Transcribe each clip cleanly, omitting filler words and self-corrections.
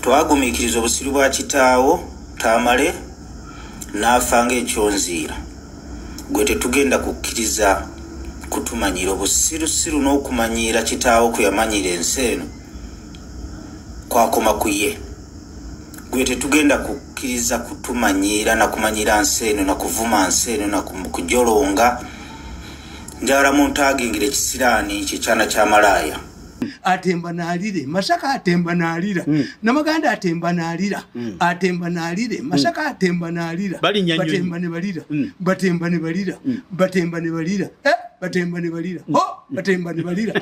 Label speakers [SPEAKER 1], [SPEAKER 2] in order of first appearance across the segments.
[SPEAKER 1] Twagumiikiriza obusiru bwa kitaawo Tamale n'afa ng'ekyonziira. Gwe tetugenda kukkiriza kutumanyira obusirusiru n'okumanyiira kitaawo kwe yamanyiira ensi eno kwakoma ku ye. Gwe tetugenda kukkiriza kutumanyiira na kumanyiira nsi eno na kuvuma nsi eno na kujolonga. Njagala muntu agingire ekisiraani kyekyana kya malaaya.
[SPEAKER 2] Atemba n'alire Masaka, atemba n'alira Namaganda, atemba n'alira, atemba n'alire Masaka, atemba n'alira, batemba ne balira, batemba ne balira, batemba ne balira, batemba ne balira, ho batemba ne balira.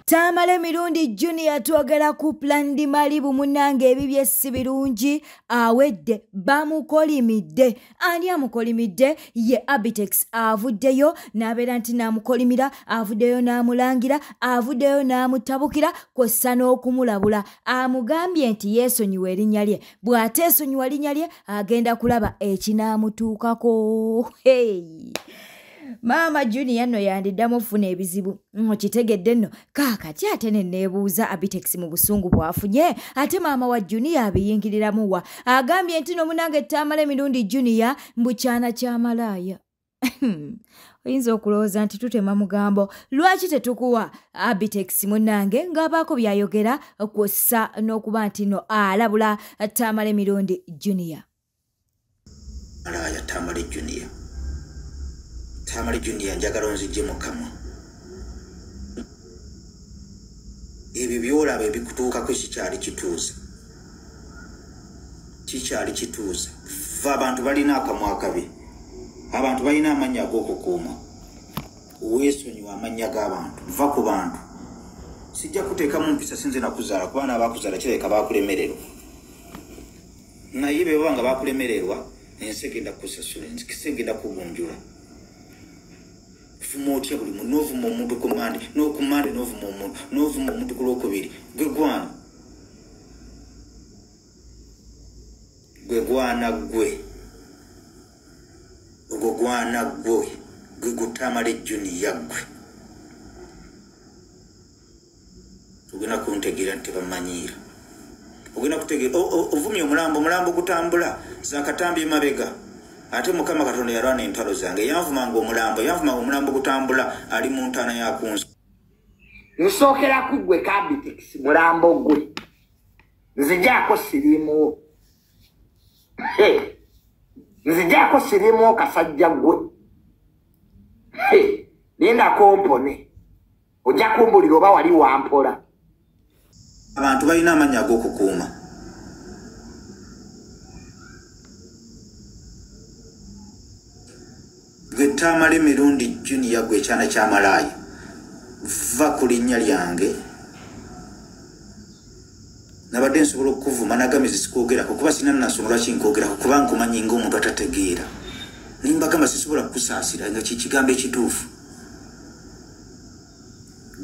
[SPEAKER 3] Tamale Mirundi Junior twogera ku Plan Malibu munnange ebibye si birungi, awedde bamukolimidde. Ani amukolimidde? Ye Abitex avuddeyo n'abeera nti n'amukolimira, avuddeyo n'amulangira, avuddeyo n'amutabukira kw'ossa n'okumulabula. Amugambye nti yeesonyiwa erinnya lye, bw'ateesonyiwa linnya lye agenda kulaba ekinaamutuukako. Hey! Maama Junior nno yandiddamu ofuna ebizibu, okitegedde nno. Kaakati ate ne neebuuza Abitex mu busungu bw'afunye, ate maama wa Junior abiyingiriramu wa? Agambye nti n'omunange Tamale Mirundi Junior mbu kyana kya malaaya. Oyinza okulowooza nti tutema mugambo, lwaki tetukuwa Abitex munnange ng'abaako by'ayogera kw'ossa n'okuba nti nno alabula Tamale Mirundi Junior.
[SPEAKER 1] Malaaya Tamale Junior. Tamale Junior njagala onzijje mu kamwa. Ebyo by'olaba ebikutuukako kikyali kituuza, kikyali kituuza. Ffe abantu balina akamwa akabi, abantu balina amannya ag'okukuuma. Weesonyiwa amannya g'abantu, va ku bantu. Sijja kuteekamu mpisa, sinze nakuzaala, kuba n'abaakuzaala kirabika baakulemererwa. Naye bwe baba nga baakulemererwa, ensi egenda kukusasula, ensi egenda kugunjula. Vuma otya buli muntu, n'ovuma omuntu ku Mande, n'oku Mande n'ovuma omuntu, n'ovuma omuntu ku Lwokubiri. Gwe gwana, gwe gwana gwe, ogwo gwana gwe, gwe guTamale Junior gwe. Ogenda kuntegeera nti tebamanyiira. Ogenda kutegeera ovumye omulambo, omulambo gutambula zakatambi emabega. Ate Mukama Katonda yalwana entalo zange, yanvumanga omulambo, yanvumanga omulambo gutambula ali mu ntaana ya kunsi.
[SPEAKER 4] Nsookera ku ggwe Abitex mulambo gwe, nzijaako siriimuwo, nzijaako siriimuwo kasajja gwe. Linda kompone, ojja kumbulira oba wali wampola.
[SPEAKER 1] Abantu balina amannya ag'okukuuma. Gwe Tamale Mirundi Junior gwe ekyana kya malaaya, va ku linnya lyange. Nabadde nsobola okukuvuma nagambye sikwogerako kuba sirina nansonga lwaki nkwogerako, kuba nkumanyi ng'omuntu atategeera. Nimbagamba sisobola kukusaasira nga kye kigambo ekituufu.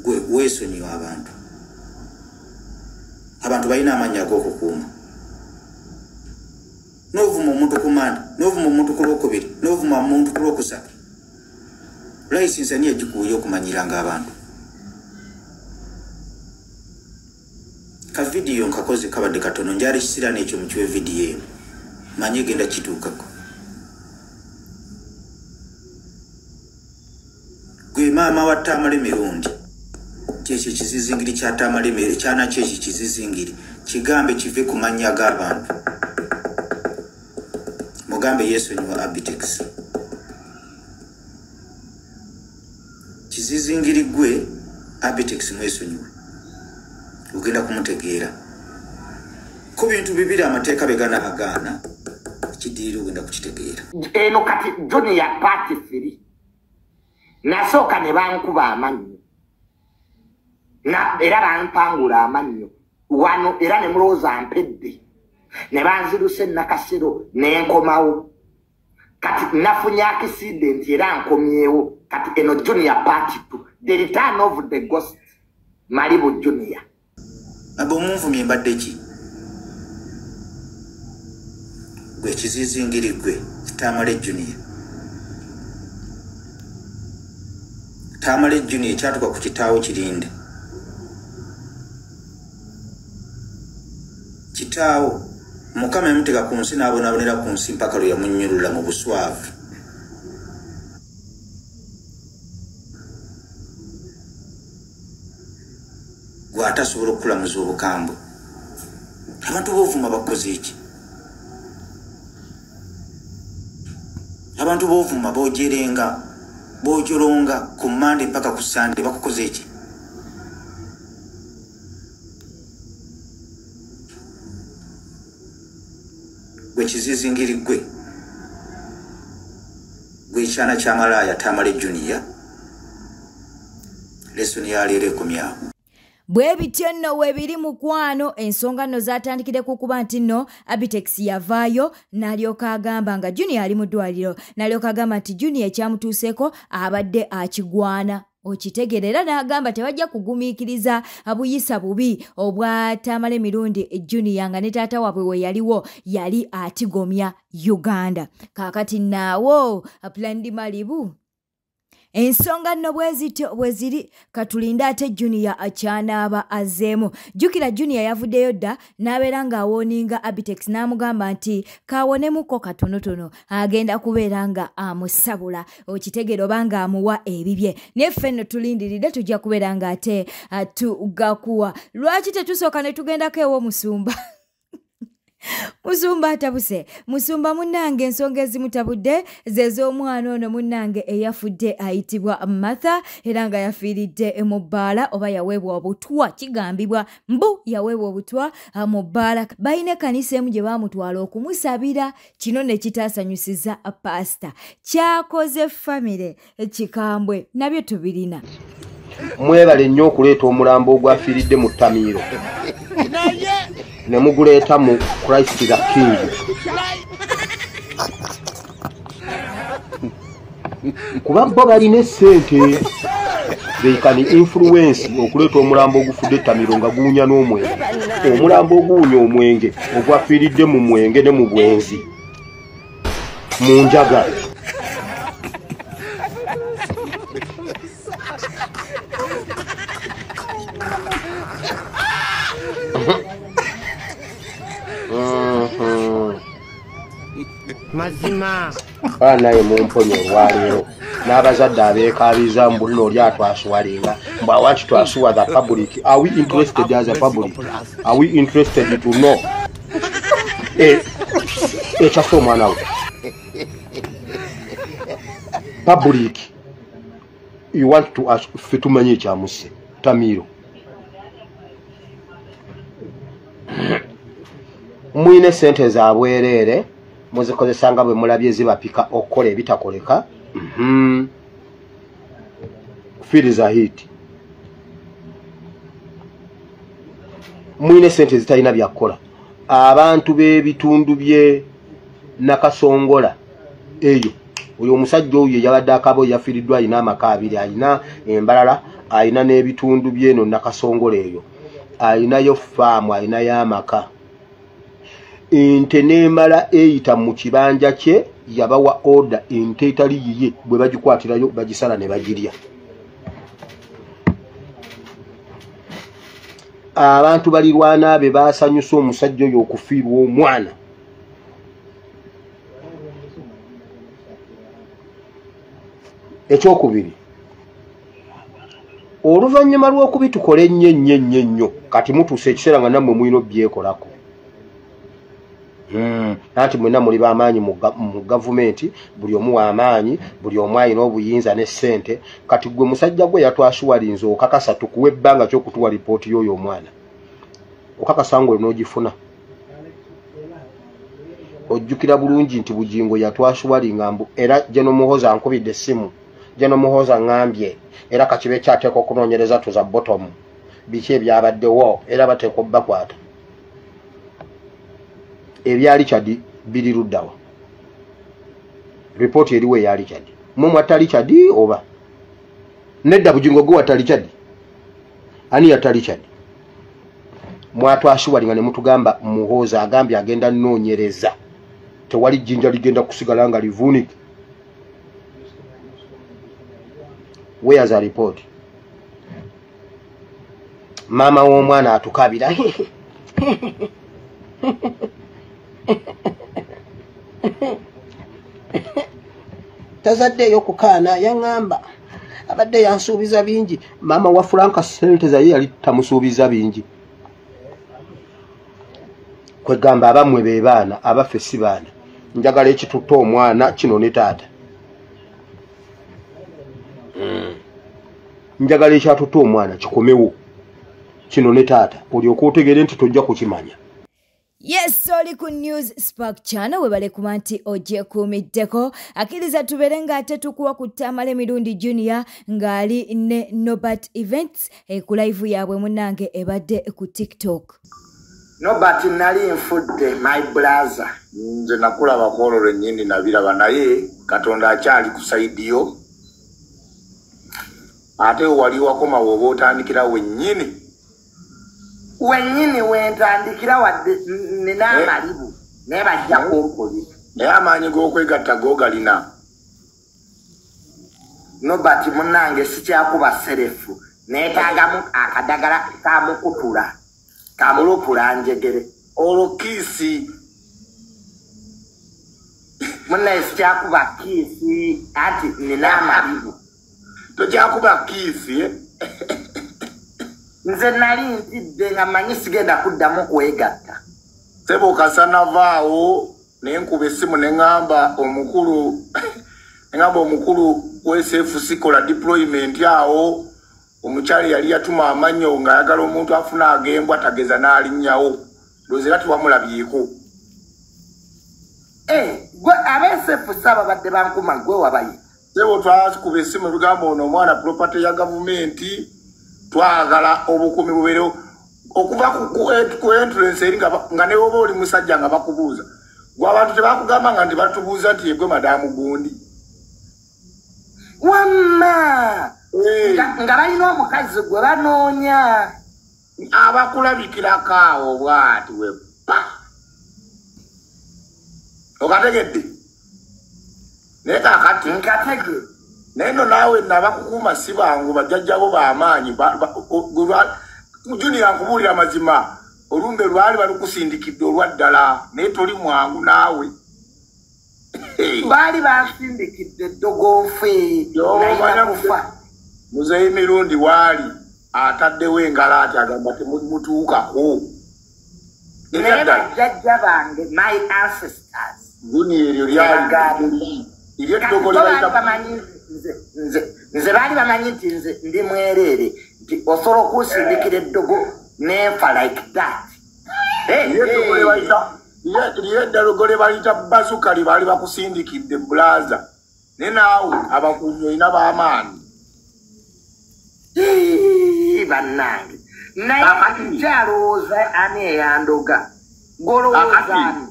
[SPEAKER 1] Gwe weesonyiwa abantu. Abantu balina amannya ag'okukuuma. N'ovuma omuntu ku Mande, n'ovuma omuntu ku Lwokubiri, n'ovuma omuntu ku Lwokusatu. Layisinsi ani yagikuwa okumanyiranga abantu? Ka vidiyo nkakoze kabadde katono, njala ekisiraani ekyo mukiwe vidiyo eno, manye egenda kituukako. Gwe maama wa Tamale Mirundi, kyekyo ekizizingiri kya Tamale Mirundi, ekyana kyekyo kizizingiri, kigambe kive ku mannya g'abantu. Mugambe yeesonyiwa Abitex. Kizizingiri gwe Abitex mwesonyiwe, ogenda kumutegeera. Ku bintu bibiri amateeka bye ganaagaana, ekiddirira ogenda kukitegeera.
[SPEAKER 4] Eno kati Junior part 3 nasooka ne bankuba amannyo, era bampangula amannyo wano, era ne mulowooza mpedde, ne banzirusa Nakasero ne nkomawo. Kati nafunye accident era nkomyewo. Kati eno Junior part 2, the return of the ghost Malibu Junior.
[SPEAKER 1] Abo omunvumye mbadde ki? Gwe kizizingiri gwe Tamale Junior. Tamale Junior ekyatuka ku kitaawo kirinde. Kitaawo Mukama yamuteeka ku nsi n'abonaabonera ku nsi mpaka lwe yamunnyulula mu buswavu. Gwe atasobola okukulamuza obukambwe. Abantu b'ovuma bakoze ki? Abantu b'ovuma boojerenga, boojolonga ku Mmande mpaka ku Ssande bakukoze ki? Gwe kizizingiri gwe. Gwe kyana kya malaaya Tamale Junior. Lesson ya leero ekomyawo.
[SPEAKER 3] Bwe bityo nno weebiri mukwano, ensonga nno zaatandikire ku kuba nti nno Abitex yavaayo n'alyoka agamba nga Junior ali mu ddwaliro, n'alyoka agamba nti Junior ekyamutuuseeko abadde akigwana. Okitegeera era n'agamba tebajja kugumiikiriza buyisa bubi obwa Tamale Mirundi Junior nga ne taata waabwe we yaliwo yali atigomya Uganda. Kaakati naawo Plandi Malibu. Ensonga nno bwe zityo bwe ziri, katulinde ate Junior akyanaaba azzeemu. Jjukira Junior yavuddeyo dda n'abeera ng'awooninga Abitex n'amugamba nti kawonemuko katonotono agenda kubeera nga amusabula, okitegeera, oba ng'amuwa ebibye. Naye ffe nno tulindiridde, tujja kubeera ng'ate tugakuwa. Lwaki tetusooka ne tugendako ew'omusumba? Musumba atabuse. Musumba munnange ensonga ezimutabudde ze z'omwana ono munnange eyafudde ayitibwa Martha, era nga yafiiridde mu bbaala oba yaweebwa obutwa, kigambibwa mbu yaweebwa obutwa mu bbaala. Balina ekkanisa emu gye baamutwala okumusabira, kino ne kitaasanyusiza paasita. Kyakoze famire ekikambwe nabyo tubirina.
[SPEAKER 5] Mwebale nnyo okuleeta omulambo ogwafiiridde mu ttamiiro ne muguleeta mu Christ the King. Kuba bo balina essente, they can influence okuleeta omulambo ogufudde ettamiiro nga guwunya n'omwenge. Omulambo oguwunya omwenge ogwafiiridde mu mwenge ne mu bwenzi mu njaga.
[SPEAKER 6] Mazima
[SPEAKER 5] naye mumponye olwaleero n'abazadde abeekaabiza mbu lino oli atwasuwalinga mbu I want to assure the public. Are we interested as a public? Are we interested to know ekyaffe omwana we? Public, you want to ask ffe tumanye ekyamusse Tamiiro. Mwine sente za bwereere muzikozesa nga bwe mulabye zibapika okukola ebitakoleka. Firiza hit. Mwine sente zitalina byakukola. Abantu b'ebitundu bye Nakasongola eyo, oyo omusajja oyo yabadde akaba yafiiriddwa alina amaka abiri, alina embalala, alina n'ebitundu by'eno Nakasongola eyo, alinayo faamu, alinayo amaka. Ente n'emala eyita mu kibanja kye, yabawa order ente etali yiye bwe bagikwatirayo bagisala ne bagirya. Abantu balirwana be baasanyusa omusajja oyo okufiirwa omwana. Ekyokubiri, oluvannyuma lw'okubitukola ennyo ennyo ennyo ennyo, kati mutuuse ekiseera nga nammwe mulina obyekolako. Anti mwenna muli b'amaanyi mu gavumenti, buli omu w'amaanyi, buli omu alina obuyinza ne ssente. Kati gwe musajja gwe yatwasuwalinze okakasa tukuwa ebbanga ky'okutuwa lipooti y'oyo omwana, okakasa nga n'ogifuna. Ojjukira bulungi nti Bugingo yatwasuwalinga mbu era General Muhoozi ankubidde essimu, General Muhoozi aŋŋambye era kakibe kyateekwa okunoonyereza tuza bottom biki ebyabaddewo, era bateekwa obbakwata. Ebya Richard biri luddawa? Ripooti eriwo eya Richard. Mmwe mwatta Richard oba nedda? Bugingo gwe watta Richard? Ani yatta Richard? Mwatwashuwalinga ne mutugamba Muhoozi agambye agenda nnoonyereza, tewali jjinja ligenda kusigala nga livuunike. Where's a report? Maama w'omwana atukabira. Tazaddeeyo kukaana, yaŋŋamba abadde yansuubiza bingi. Maama wa Franka sente zaye yali tamusuubiza bingi. Kwegamba abammwe be baana, abaffe si baana. Njagala ekitutta omwana kino ne taata. Njagala ekyatutta omwana kikomewo kino ne taata, olyoke otegeere nti tojja kukimanya.
[SPEAKER 3] Yes, oli ku News Spark Channel, webale kuba nti ogyekuumiddeko. Akkiriza tubeere ng'ate tukuwa ku Tamale Mirundi Junior ng'ali ne Nobert Events ku live yaabwe munnange ebadde ku TikTok.
[SPEAKER 4] Nobert, nali nfudde, my brother.
[SPEAKER 6] Nze nakulaba ku olwo lwennyini nabiraba, naye Katonda akyali ku side yo. Ate wali wakomawo oba otandikira wennyini.
[SPEAKER 4] Wennyini wentandikira, wadde nina amalibu naye bajja kunkolera.
[SPEAKER 6] Naye amaanyi g'okwegatta go galina.
[SPEAKER 4] Nobert munnange, sikyakuba serefu, neetaagamu akadagala kamukutula kamulupula njegere.
[SPEAKER 6] Olwo kiss.
[SPEAKER 4] Munnaye, sikyakuba kiss, anti nina amalibu.
[SPEAKER 6] Tokyakuba kiss, eh?
[SPEAKER 4] Nze nali ntidde nga mmanyi sigenda kuddamu kwegatta.
[SPEAKER 6] Sebo kasanavaawo ne nkuba essimu ne ŋŋamba omukulu, ne ŋŋamba omukulu w'SFC kola deployment awo. Omukyala yali yatuma amannyo ng'ayagala omuntu afuna agembwa tageza n'alinnyawo. Ndowooza era tewamulabyeko.
[SPEAKER 4] Eh, gwe ab'SFC ababadde bankuma, gwe wabayita?
[SPEAKER 6] Sebo, twakuba essimu ne tugamba ono omwana property ya gavumenti, twagala obukuumi bubeerewo okuva ku entrance eri, nga ne woba oli musajja nga bakubuuza. Gwe abantu tebakugamba nga nti batubuuza nti yegwe madaamu gundi?
[SPEAKER 4] Wamma nga balina omukazi gwe banoonya.
[SPEAKER 6] Abakulabikirako awo bwati we pa okategedde. Naye kakati
[SPEAKER 4] Nkatege.
[SPEAKER 6] Naye nno naawe nno abakukuuma si bangu, bajjajjabo b'amaanyi. Junior, nkubuulira amazima, olumbe lwali balukusindikidde olwa ddala, naye toli mwangu naawe.
[SPEAKER 4] Baali bansindikidde eddogonfe, nalina kufa.
[SPEAKER 6] Muzeeyi Mirundi waali ataddewo engalo ati agamba temutuukako.
[SPEAKER 4] Naye bajjajja bange, my ancestors,
[SPEAKER 6] Junior, eryo lyali eryo eddogo
[SPEAKER 4] baali
[SPEAKER 6] lye bayita
[SPEAKER 4] bamanyi nze baali bamanyi nti nze ndi mwereere, nti osobola okunsindikira eddogo nenfa like that.
[SPEAKER 6] Eryo eddogo lye bayita lye eddogo lye bayita bazuka lye baali bakusindikidde, brother. Naye naawe abakuumi olina b'amaanyi.
[SPEAKER 4] Ii, bannange, naye
[SPEAKER 6] Kakati.
[SPEAKER 4] nkyalowooza ani eyandoga. Golowooza
[SPEAKER 6] Kakati.
[SPEAKER 4] ani?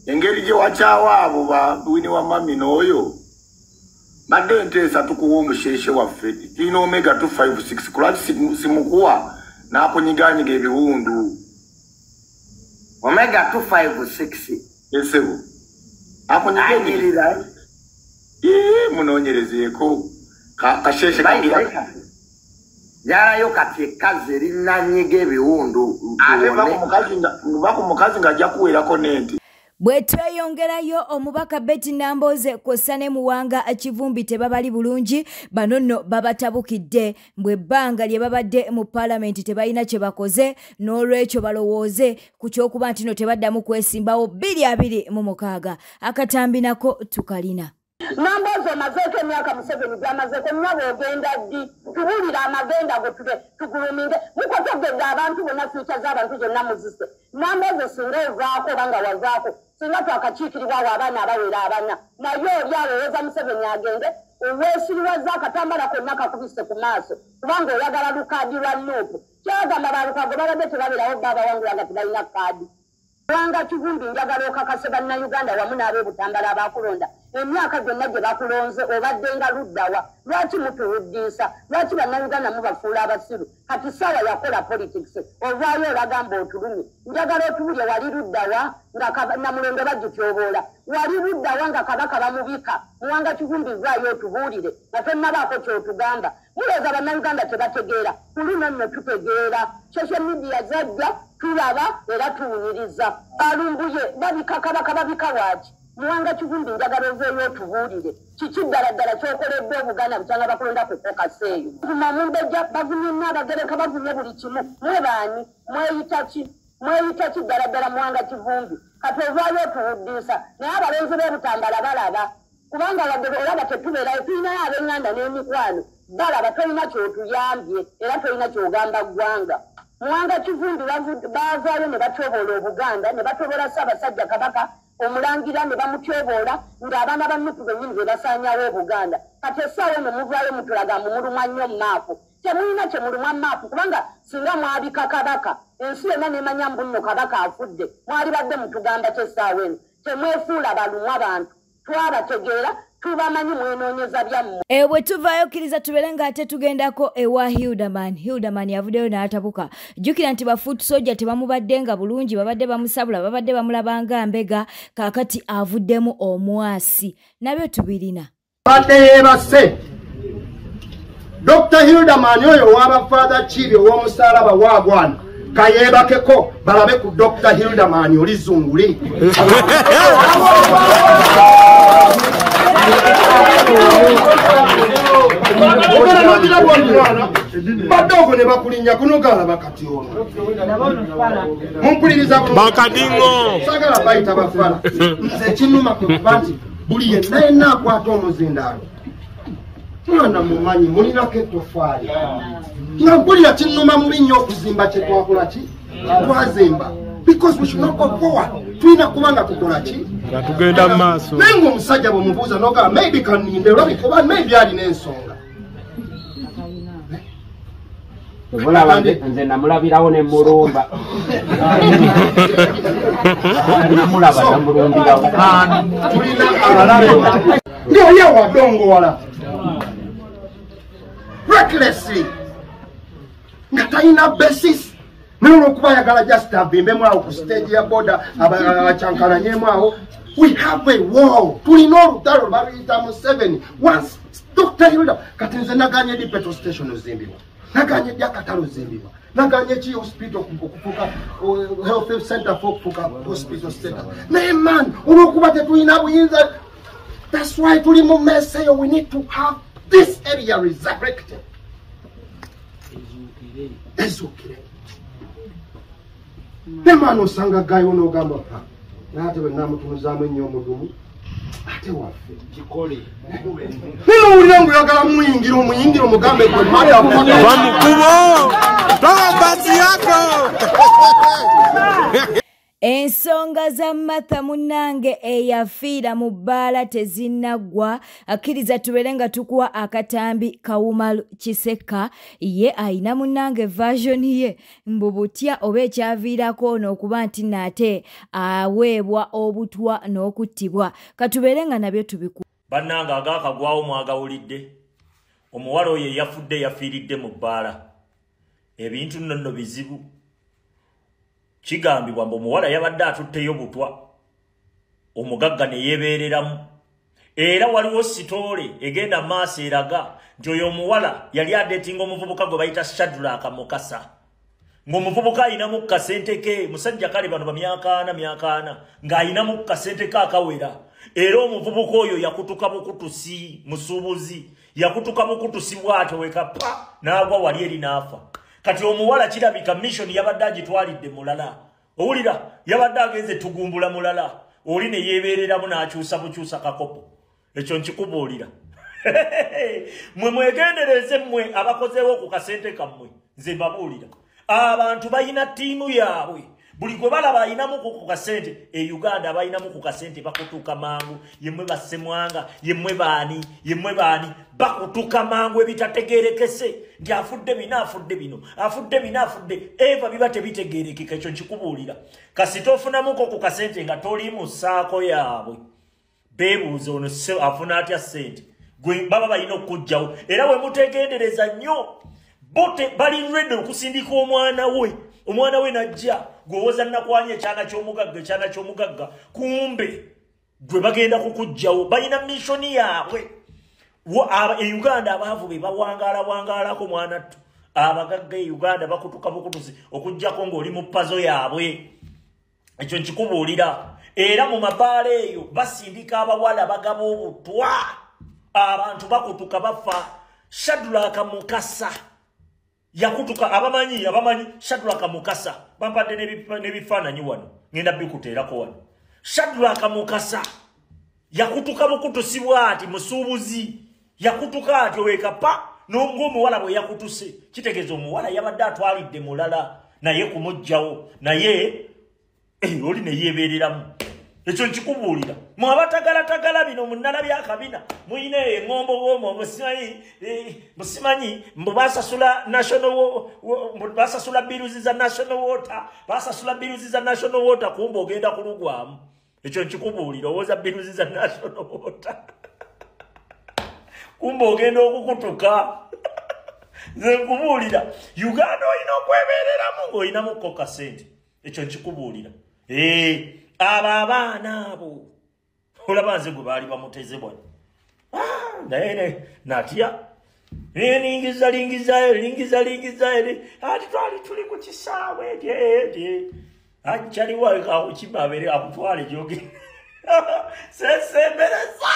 [SPEAKER 6] Engeri gye wakyawa abo ba wini wa mami n'oyo, badde nteesa tukuwa omusheeshe waffe. Tulina omega 256, kulwaki simukuwa n'akunyiganyiga ebiwundu?
[SPEAKER 4] Omega 256?
[SPEAKER 6] Esebo, akunyiga.
[SPEAKER 4] Anyirira.
[SPEAKER 6] Ii, munoonyerezeeko kasheeshe kagira.
[SPEAKER 4] Yalayo kati ekkazi erinanyiga ebiwundu.
[SPEAKER 6] Ate va ku
[SPEAKER 4] tuwone.
[SPEAKER 6] mukazi va ku mukazi ng'ajja kuweerako n'ente.
[SPEAKER 3] Bwe tweyongerayo, omubaka Betty Nambooze kw'ossa ne Muwanga Kivumbi tebabali bulungi. Bano nno babatabukidde mbwe ebbanga lye babadde mu paalamenti tebalina kye bakoze, n'olwekyo balowooze ku ky'okuba nti no tebaddamu kwesimbawo 2026. Akatambi nako tukalina.
[SPEAKER 7] Nambooze, omazeeko emyaka Museveni gyamazeeko. Nnyabo, ogenda ddi? Tubuulire amagenda go tube tuguluminge. Mukotogedde abantu bonna, future z'abantu zonna muzise. Nambooze, singa ovaako oba nga wavaako, singa twakakiikirirwawo abaana abawera abana, naye oli alowooza Museveni agende. Weesiriwaza, akatambala konna kakubise ku maaso kubanga oyagala lukaadi lwa NUP. Kyagamba balukwago babadde tebabeerawo, baabawangula nga tebalina kaadi. Muwanga Kivumbi, njagala okakase bannayuganda wamu n'ab'ebutambala abakulonda, emyaka gyonna gye bakulonze obadde nga luddawa? Lwaki mutuwuddiisa? Lwaki bannayuganda mubafuula abasiru? Kati saawa yakola politics, ovaayo olagamba otulumye. Njagala otubulye, wali luddawa nga Namulondo bagityoboola? Wali luddawa nga Kabaka bamubika? Muwanga Kivumbi, vaayo otubuulire nga tonnabaako kyotugamba. Mulowooza bannayuganda tebategeera? Ku luno nno tutegeera. Social media zajja. Tulaba era tuwuliriza. Balumbuye babika Kabaka babika waaki? Muwanga Kivumbi njagala oveeyo otubuulire kiki ddala ddala ky'okoledde Obuganda bukyanga bakulonda ku kokasi eyo. Vuma Mumbejja, bavumye Nnaabagereka, bavumye buli kimu. Mwe baani? Mweyita ki? Mweyita ki ddala ddala Muwanga Kivumbi? Kati ovaayo otuwuddiisa, naye abalonzi b'Obutambala balaba, kubanga wadde olaba tetubeerayo, tulinayo ab'eŋŋanda n'emikwano, balaba tolina ky'otuyambye era tolina ky'ogamba ggwanga. Muwanga Kivumbi baavaayo ne batyoboola Obuganda, ne batyoboola Ssaabasajja Kabaka, omulangira ne bamutyoboola ng'abaana ba Nupu bennyini be basaanyaawo Obuganda. Kati essaawa eno muvaayo mutulaga mbu mulumwa nnyo maapu. Temulina kye mulumwa maapu, kubanga singa mwabika Kabaka, ensi yonna n'emanya mbu nno Kabaka afudde, mwalibadde mutugamba ki essaawa eno? Temwefuula balumwa bantu, twabategeera, tubamanyi, mwenoonyeza byammwe.
[SPEAKER 3] Bwe tuvaayo kkiriza tubeere ng'ate tugendako ewa Hilderman. Hilderman yavuddeyo n'atabuka. Jjukira nti ba foot soldier tebamubadde nga bulungi, babadde bamusabula, babadde bamulabanga mbega, kaakati avuddemu omwasi. Nabyo tubirina.
[SPEAKER 8] Badde yeebase. Dr. Hilderman oyo ow'aba Father Chibi ow'omusaalaba waagwana kayeebakeko balabe ku Dr. Hilderman oli zunguli. Ogenda n'ogiraba omwana badde ogwo ne bakulinnya kuno galaba kati ono. Mumpuliriza bulungi.
[SPEAKER 9] Bakadingo.
[SPEAKER 8] Saagala bayita bafala. Nze ekinnuma kwe kuba nti buli yenna yenna akwata omuzindaalo mwana mumanyi mulinako ettofaali. Nga mpulira kinnuma mubi nnyo okuzimba kye twakola ki? Twazimba. Because we should not go forward. Tulina kuba nga tukola ki?
[SPEAKER 9] Nga tugenda mu maaso.
[SPEAKER 8] Naye ng'omusajja bw'omubuuza n'ogamba maybe kaninde olabika oba maybe alina ensonga.
[SPEAKER 10] Olaba nze namulabirawo ne mulumba. Namulaba namulumbirawo.
[SPEAKER 8] Tulina abalabe. Ng'oli awadongowala. Recklessly. Nga talina basis. Naye olw'okuba ayagala just avimbemu awo ku stage ya boda abakyankalanyemu awo. We have a war. Tulina olutalo baluyita Museveni. Once Dr. Hilda kati nze naganye di petrol station ozimbibwa. Naganye ddi akatale ozimbibwa. Naganye ki hospital okufuuka health center for okufuuka hospital center. Naye man olw'okuba tetulina buyinza, that's why tuli mu mess eyo. We need to have this area resurrected. Ezuukire. Ne maana osanga gayo n'ogamba pa naye ate bwe naamutunuzaamu ennyo omudumu ate waffe naye owulira ng'oyagala muyingira omuyingira omugambe gwe
[SPEAKER 9] Va mukubo. Toa basi yako.
[SPEAKER 3] Ensonga za Martha munnange eyafiira mu bbaala tezinnaggwa. Akkiriza tubeere nga tukuwa akatambi Kawumalu Kiseka. Ye ayina munnange version ye mbu butya oba ekyaviirako ono okuba nti nate aweebwa obutwa n'okuttibwa. Katubeere nga nabyo tubiku.
[SPEAKER 11] Bannange agaakagwawo mwagawulidde. Omuwala oyo eyafudde yafiiridde mu bbaala. Ebintu nno nno bizibu. Kigambibwa mbu omuwala yabadde atutteyo butwa, omugagga ne yeebeereramu. Era waliwo sitoole egenda maaso eraga nti oyo omuwala yali adeetinga omuvubuka gwe bayita Shadrack Mukasa. Ng'omuvubuka ayinamu kasente ke, musajja kale bano ba myaka ana myaka ana, ng'ayinamu kasente ke akawera. Era omuvubuka oyo yakutuka bukutusi, musuubuzi, yakutuka bukutusi bw'atyo wekapa n'agwa wali eri n'afa. Kati omuwala kirabika mission yabadde agitwalidde mulala. Owulira yabadde agenze tugumbula mulala. Oli ne yeebeereramu n'akyusa bukyusa kakopo. Ekyo nkikubuulira. Mwe mwegendereze mmwe abakozeewo ku kasente kammwe. Nze mbabuulira. Abantu balina ttiimu yaabwe. Buli gwe balaba ayinamu ku kasente e Uganda abalinamu ku kasente bakutuka mangu. Yemmwe bassemwanga, yemmwe baani, yemmwe baani bakutuka mangu ebitategeerekese. Nti afudde bino, afudde bino, afudde bino, afudde eva biba tebitegeerekeka. Ekyo nkikubuulira. Kasita ofunamuko ku kasente nga toli mu ssaako yaabwe, beebuuza ono afuna atya ssente. Gwe baba balina okukugjawo. Era bwe mutegendereza nnyo, bote bali ready okusindika omwana we. Omwana we najja gwewoza nakwanya ekyana ky'omugagga, ekyana ky'omugagga, kumbe gwe bagenda kukugjawo. Balina missioni yaabwe. E Uganda abaavu be bawangaala wangaalako mwana ttu. Abagagga e Uganda bakutuka bukutusi okuggyako ng'oli mu pazo yaabwe. Ekyo nkikubuulira. Era mu mabaala eyo basindika abawala bagaba obutwa, abantu bakutuka bafa. Shadrack Mukasa yakutuka, abamanyi Shadrack Mukasa bampadde n'ebifaananyi wano, ngenda bikuteerako wano. Shadrack Mukasa yakutuka bukutusibwa ati musuubuzi, yakutuka ati owekapa n'omuwala bwe yakutuse. Kitegeeza omuwala yabadde atwalidde mulala naye kumuggyawo, naye oli ne yeebeereramu. Ekyo nkikubuulira. Mwe abatagalatagala bino munnalabye akabina, muyina eŋŋombo bwomwo musimanyi mbu basasula national, basasula bills za National Water, basasula bills za National Water, kumbe ogenda kulugwamu. Ekyo nkikubuulira, owooza bills za National Water kumbe ogenda okukutuka. Nze nkubuulira, Uganda olina okwebeereramu ng'olinamu kasente. Ekyo nkikubuulira. Abo abaana abo olaba nze gwe baali bamuteze bwano, naye natya ningiza lingizayo lingiza lingizayo, ati twali tuli ku kisaawe eti akyaliwo kimabere akutwale gyoge sesembereza.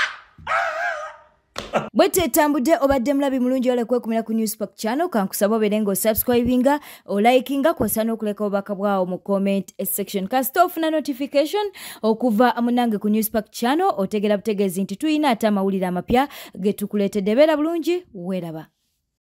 [SPEAKER 3] Bwete etambudde obadde mulabi mulungi wala kwekumira ku Newspark channel. Kankusaba obeere ng'osubscribinga, olikinga, kw'ossa n'okuleka obubaka bwawo mu comment section. Kasita ofuna notification okuva munange ku Newspark channel, otegera butegeezi nti tuyina ate amawulire amapya ge tukuleetedde. Beera bulungi, weeraba.